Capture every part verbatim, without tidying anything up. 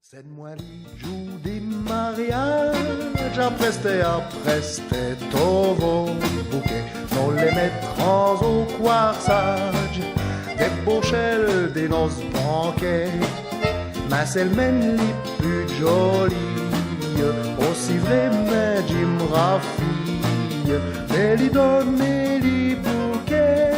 C'èst d'mwin li djoû di mariâdje, aprèstez, aprèstez tos vos bouquèts, nos lès mètrans au cwârçadje, dès bauchèles di nosse banquèt. Mins c'èst l' min.me li pus djolîye, ossi vraîmint dji m' rafîye di lî doner li bouquèt.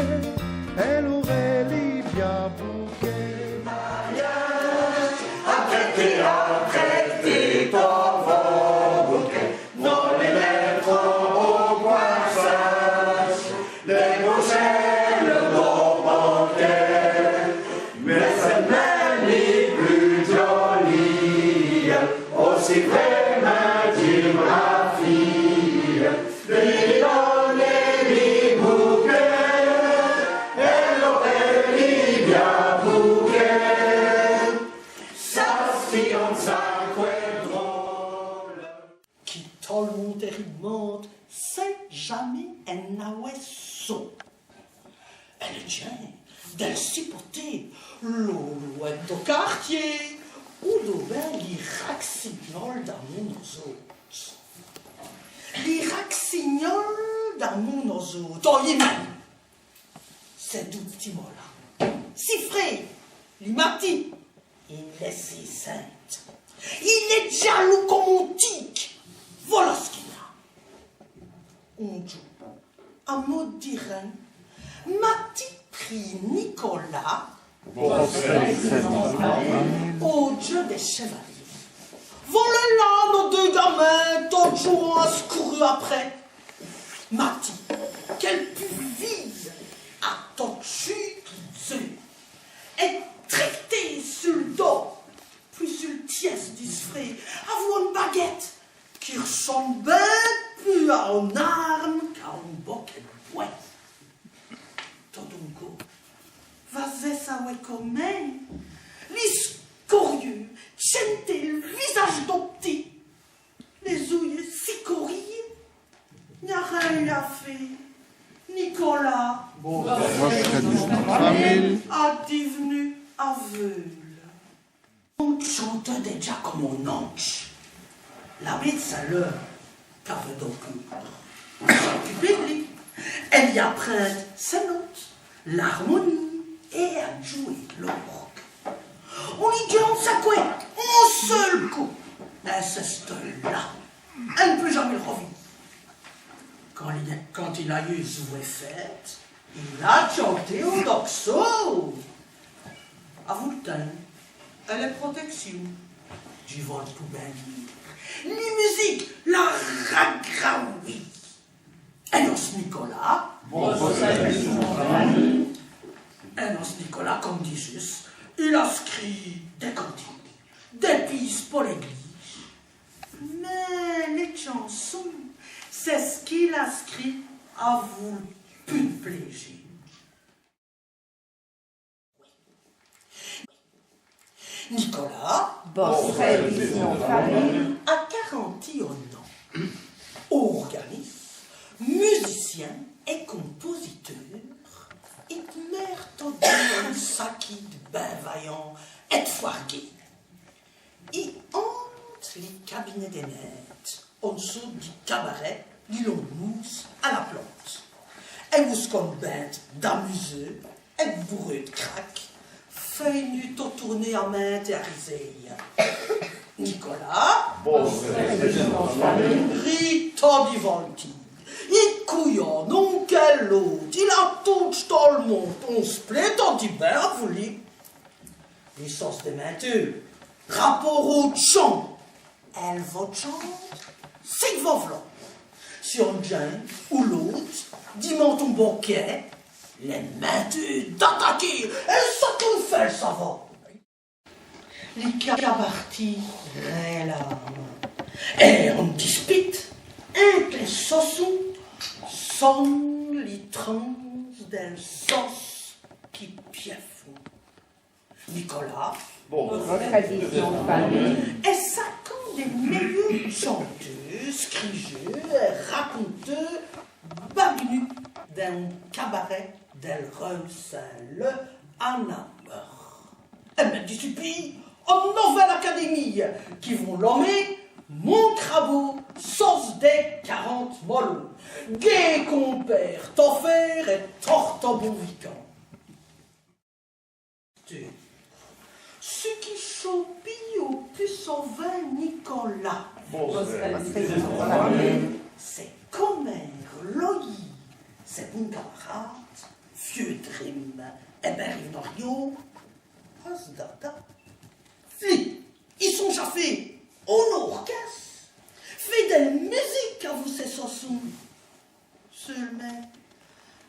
Èle aurè li bia bouquèt. Mariâdje, aprèstez, aprèstez tos vos bouquèts, nos lès mètrans au cwârçadje, dès bauchèles di nosse banquèt. Mins c'èst l' min.me li pus djolîye, ossi vraîmint dji m' rafîye di lî doner li bouquèt. Èle aurè li bia bouquèt. Ça c'èst on sacwè drole. Qui tot l' monde èst rid'mande, c'èst jamés in-awè sô. Èle èst djin dèl sipoter, lo lwèt do quartier, ou d'ôbin li racignole d'amon nos-ôtes. Li racignole d'amon nos-ôtes, oyi, mins c'èst doû p'tit mot-la. Si fraîd, li mati, i n' lèsse sinte. Il èst djaloûs come on tique. Vola ç' qu'i-gn-a. On djoû, a mot d' dîre rin, mati prit Nicolas au djeu dès chèvaliers. Volèt la nos deûs gamints, tot djoûrant a s' couru après. Mati, qu'èle put vîr a tote chûte li dzeû, èt tricter su l' dos, pwîs su l' tièsse di s' fraîr, avou one baguète qui r'chone bin pus a one ârme qu'a on bokèt d' bwès. Tot d'on côp, vos-èstez awè co min.me, li scorieu tchèntéye l' visadje do p'tit. Lès-oûy si coriyent, i gn-a rin a fé. Nicolas a div'nu aveûle. On tchante dèdja come on-andje. La mèd'cin, leû, qu'aveut do keûr. S'ocupér d' li. Èle lî aprint sès notes, l'ârmonie èt a djouwer l'ôrgue. On lî djin one saqwè, on seûl côp. Èt c'èsteût la. Èle n' pout jamés l' rovî. Quand il, quand il a yeû s' wè faîte, il a tchanté on doxo. Avou l' timps, èt lès protècsions, dji vole pou bin dîre, li musike l'a ragrawîye. Èt nosse Nicolas, èt nosse Nicolas, come dijus, il a scrît dès cantokes, dès pîces po l'èglîje. Mins lès tchansons, c'èst ç' qu'il a scrît avou l' pus d' plêzîr. Nicolas, bosse-t-i di s' nom d' famile, a quarante-t-i-on ans. Organiste, musicyin èt compositeûr, i d'meure tot dins on saquî d' bin vayant èt d' fwârt gaî. I hante li cabinèt dès mintes, one sôte di cabarèt li long d' mousse a la plante. Èt on sacwè d' binde d'amuseûs èt d' boureûs d' craques, fèyinut tot toûrner a mintes èt a risêyes. Nicolas rît tot divant l' tî. I couyone, on qué l'ôte, il atoûtche tot l' monde, on s' plét tot di bin avou li. Li sosse dès minteûs, rapôrt au tchant, èle vos tchante ç' qui vos v'loz. Si on djin ou l'ôte dimande on bokèt, lès minteûs d'ataker, èle saqwè l' savant. Li cabartî rèlâme. Èt one dispite inte lès sossons sone li transe dèl sosse qui pièfon. Nicolas, bosse-t-i di s' nom d' famile, èst saqwè dès mèyeûs tchanteûs, scrîjeûs èt raconteûs bagnus dins on cabarèt dèl reu Saint-Leu a Nameur. Èt mète di s' pîd one novèle académîye, qui vont lomer Mon Crabaud, sosse dès quarante molots, guet compère tot fé èt tot bon vicant. C'èst çou qui chopîye au pus sovint Nicolas. C'èst commère loyî, sès bons camarâdes, vieûs Trim èt bin Rivenariot, Osdada. Li, i songe a fé on orchèsse, fé dèl musique avou sès soçons. Seûlemint,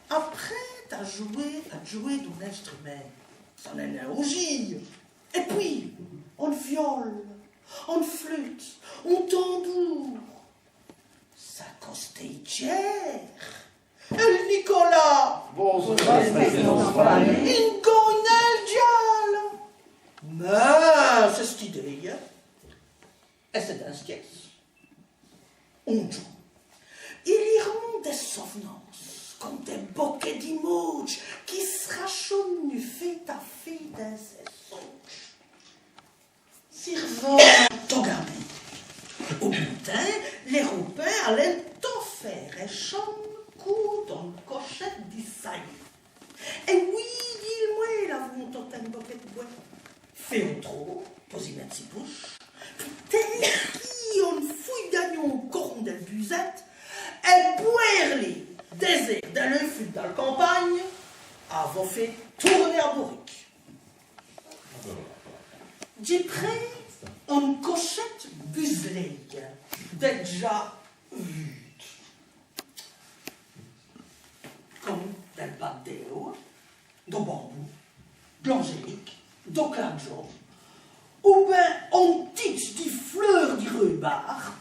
aprinde a djouwer, a djouwer d'on instrumint, ça n'èst nin aujî. Èt pwis, one viole, one flûte, on tambour, ça coste tchêr. Èt l' Nicolas, i n' gangne nin l' diâle. Mins c'èst ç' qu'i dit, èt c'èst insi. On djoû, i lî r'monte dès sov'nances come dès bokèts d'imaudjes qui s' rachonenut fét a fét dins sès sondjes. Sirvant tot gâder. Au bon timps, lès ropins alent'nut tot fé èchone côte one cochète di saye. Èt oyi, li mwêle avou on tot on bokèt d' bwès. Fé on trau po-z-î mète si bouche. Tènki one fouye d'agnon au coron dèl bûzète, èt bwêre-lès dès-êrs dins l' fut dèl campagne, avot fét toûrner a bourique. Dji prind one cochète buzelêye, dèdja vûde, come dèl bate d'êwe, do bamboû, d' l'angèlike, do cladjon, ou bin on titche di fleûr di reûbarbe.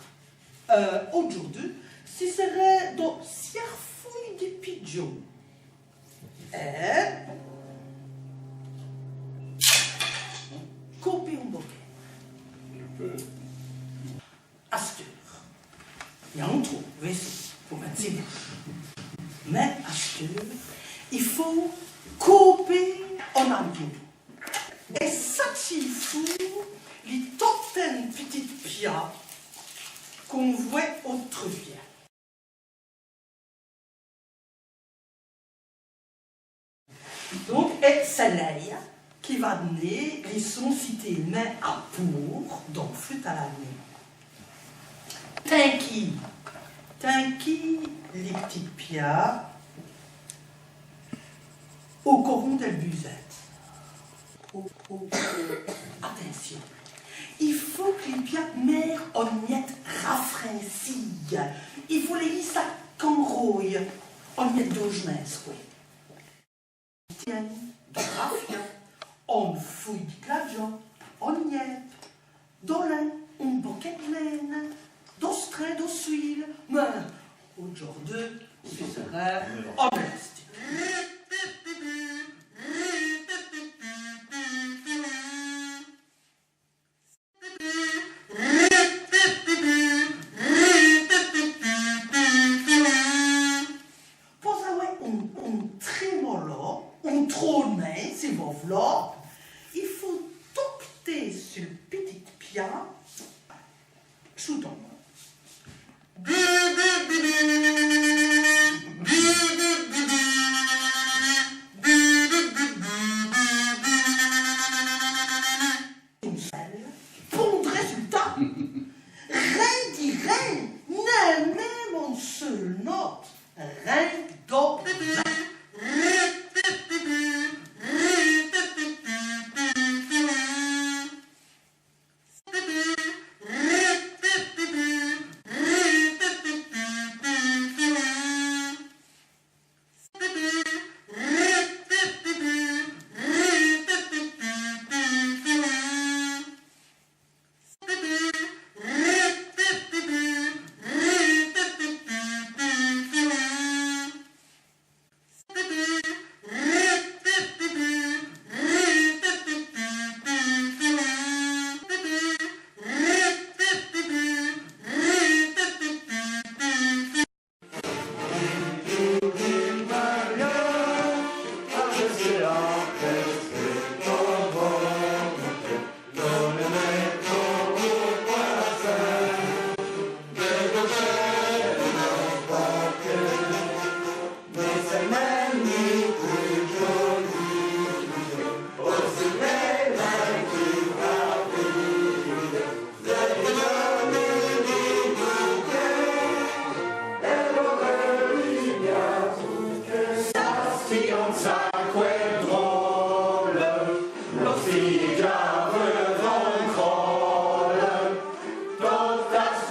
Euh, audjoûrdu, ci sèrè do cièrfouye di pidjon. Èt coper on bokèt. Asteûre, i-gn-a on trau, vêci, po mète si bouche. Mins asteûre, i faut coper on-agnon. Èt ça, ci faut li tot on pitit pia qu'on vwèt au trèvî. Donc, èt c'èst lèye qui va d'ner li son citêmint a pôrk, donc fut a l'agnon. Tènki, tènki li p'tit pia au coron dèl bûzète. Oh, oh, oh. Atincion. I faut qui li pia d'mére one miète rafrinci. I faut lèyî ça come rôye. One miète dôj'mint, qwè. Tiène, do rafia, one fouye di cladjon, one yèbe, do lin, on bokèt d' lin.ne, dès trins, dès swîles, mins audjoûrdu, ci sèrè on èlastique. Po-z-awè on, on trèmolo, on trônemint, si vos v'loz, i faut tocter su l' pitit pia, choûtant. Tout seûl, pondrè su l' tèt. Rin di rin, nin minme one seûle note, rin qu' do vin.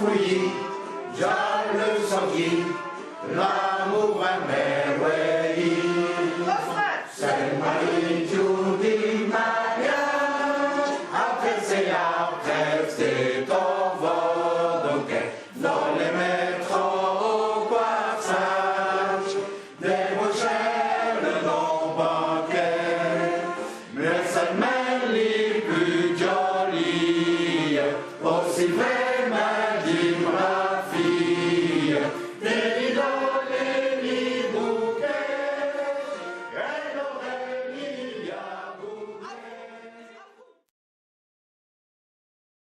Dj'a l' sènti, l'amoûr va m' mèrvèyî. C'èst l' mari-djoû di mariâdje, après, après, c'èst tot vôye, donc, vos l' mètrez au coifeûr. Dèbochîz l' nom banquèr, mins sèl'mint li pus djolîye, ossi vraî